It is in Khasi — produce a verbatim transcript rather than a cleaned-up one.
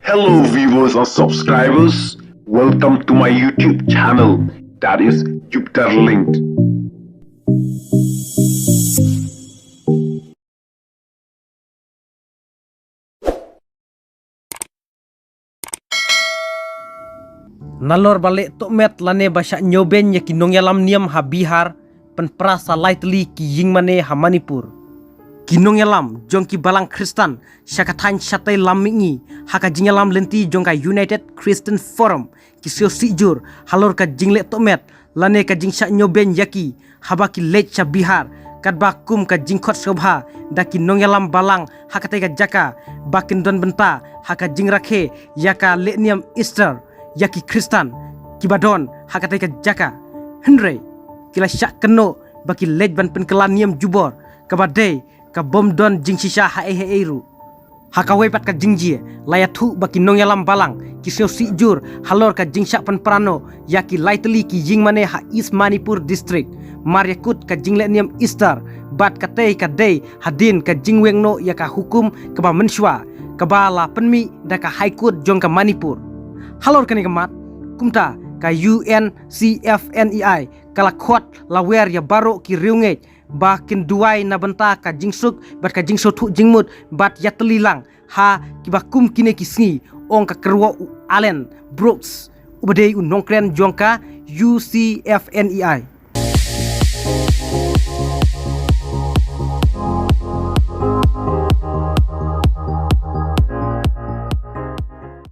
Hello, viewers and subscribers. Welcome to my YouTube channel, that is Jupiter Linked. Nalor ba leh tohmet lane ba shah ñiewbeiñ ïa ki nongïalam niam ha Bihar, pynpra sa lai tylli ki ïingmane ha Manipur. Ki nongïalam jong ki balang Khristan sha ka thaiñ shatei lam mihngi, ha ka jingïalam lynti jong ka United Christian Forum, ki sngewsih jur halor ka jingleh tohmet lane ka jingshah ñiewbeiñ ïa ki, haba ki leit sha Bihar, katba kum ka jingkhot sngewbha da ki nongïalam balang ha katei ka jaka, ba kin don bynta ha ka jingrakhe ïa ka lehniam Easter ïa ki Khristan kiba don ha katei ka jaka. Hynrei ki la shah kynnoh ba ki leit ban pynkylla niam jubor, kaba dei ka bym don jingshisha haei haei ruh. Ha kawei pat ka jingjia, la ïathuh ba ki nongïalam balang ki sngewsih jur halor ka jingshah pynpra noh ïa ki lai tylli ki ïingmane ha East Manipur District, mar ïakut ka jinglehniam Easter, bad katei ka dei hadien ka jingweng noh ïa ka hukum kaba mynshuwa, kaba la pynmih da ka High Court jong ka Manipur. Halor kane ka mat, kumta ka U N C F N E I ka la khot lawer ïa baroh ki riewngeit ba kin duwai na bynta ka jingsuk bad ka jingsngewthuh jingmut bad ïatylli lang ha kiba kum kine ki sngi, ong ka kyrwoh u Alan Brooks, uba dei u nongkren jong ka U C F N E I.